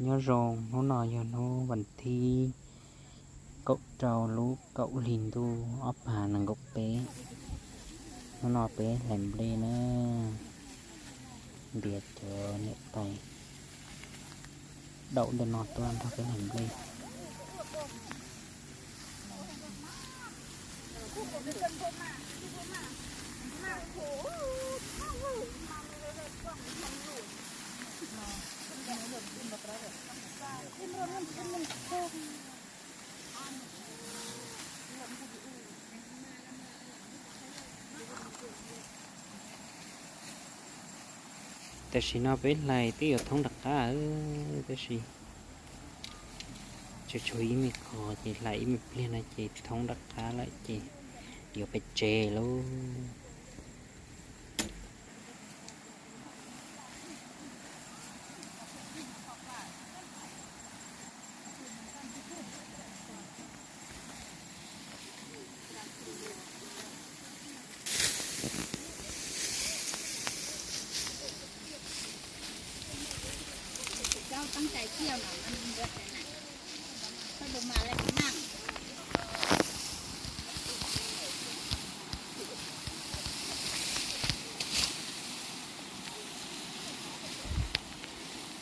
Nyob zoo, hnub no yog hnub vas thib kaum rau lub kaum hli ntuj ob phav nees nkaum peb. Hnub no peb hlais nplej na, ntiav cov niam tais daum ntawm no tuaj nrog peb hlais nplej. Tam sim no peb hlais twb yuav thoob nram qab, tab sis tsuas tshuav ib me qho ces hlais ib me pliag no ces thoob nram qab lawm ces yuav pem tsev lauj.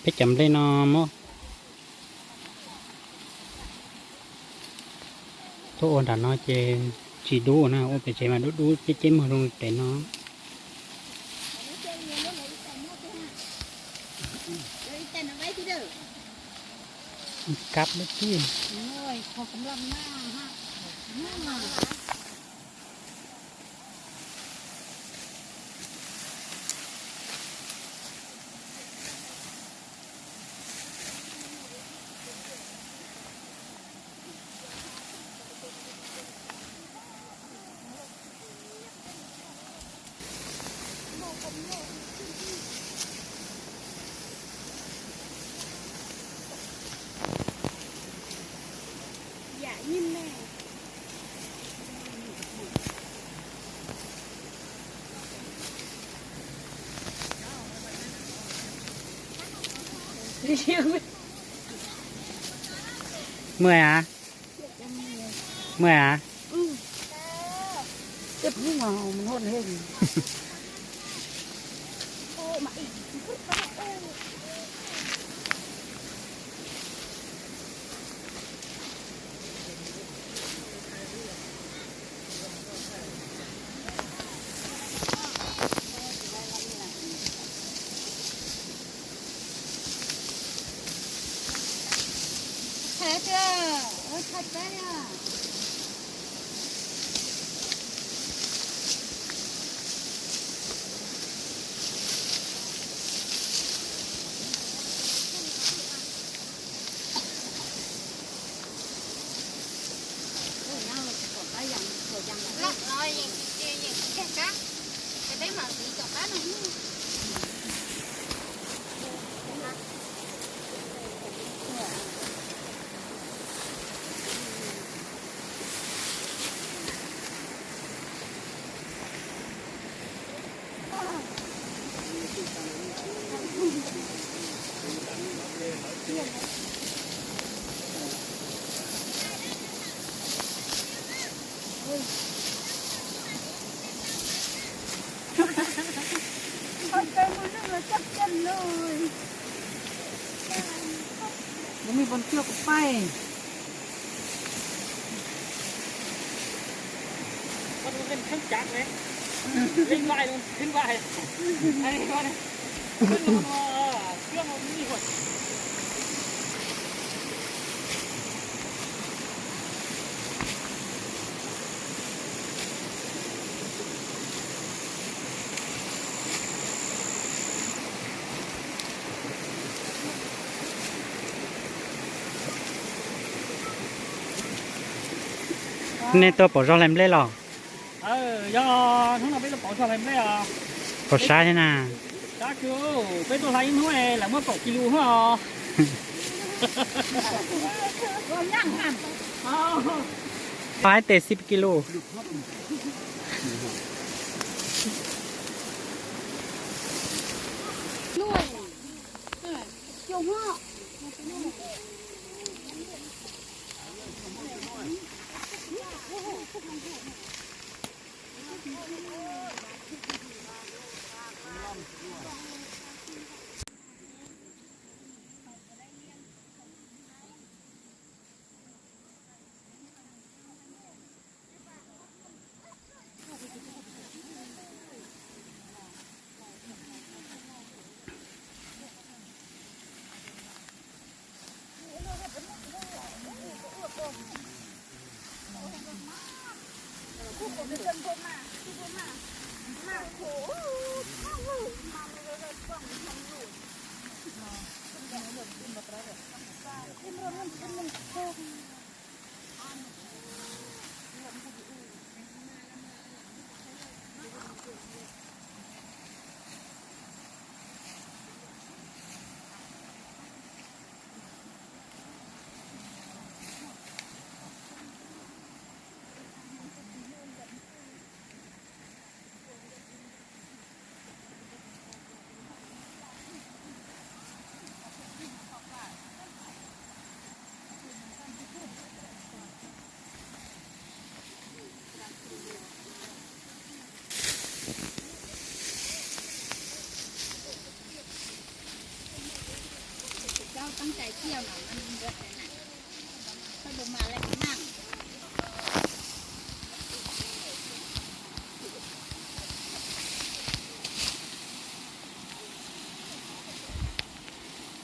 Peb cov nplej no muab tuaj ua nram no ces tsis dub na, ua pem tsev mas dub dub ceb ceb muag zoo li pem no. Kab lub tij. Mười hả? Mười hả? Ua me pos tiag kuv paib. Ua tus leej kheeb cav ne, leej vaj tus kheeb vaj. Nej tuaj pauv zog hlais nplej los? Yog, hnub no peb tuaj pauv zog hlais nplej os. Pauv sab thiab na. Sab kawg, peb tuaj hlais ib hnub lawv muab kaum kis lus os. Ib tes xib kis lus.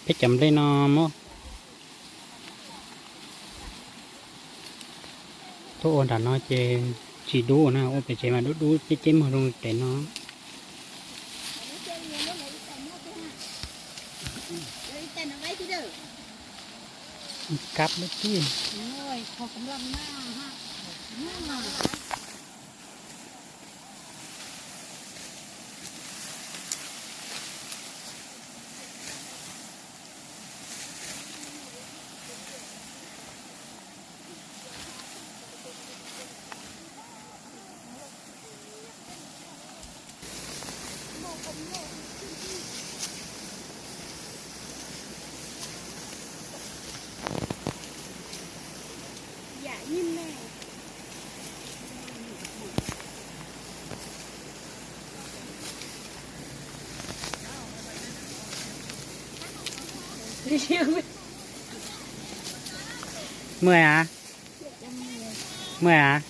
Peb cov nplej no muab tuaj ua nram no ces tsis dub na, ua pem tsev mas dub dub ceb ceb muag zoo pem no. Kab lub tij. Mười hả? Mười hả?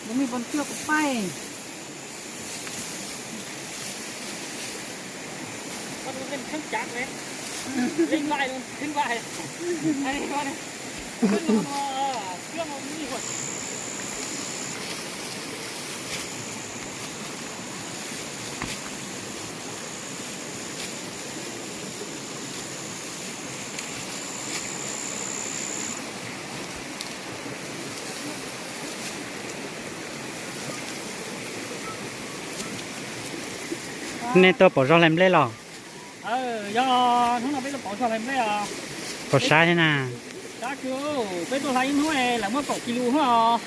Ua me pos ntsuag kuv paib. Leej vai, leej vai. Nej tuaj pauv zog hlais nplej los? Yog, hnub no peb tuaj pauv zog hlais nplej os. Pauv sab thiab na. Sab kawg, peb tuaj hlais ib hnub lawv muab kaum kis lus os.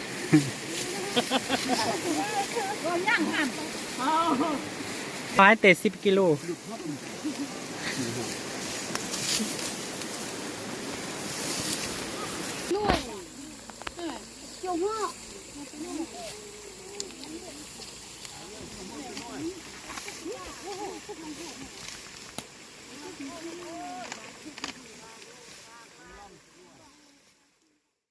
Pais tes xib kis lus.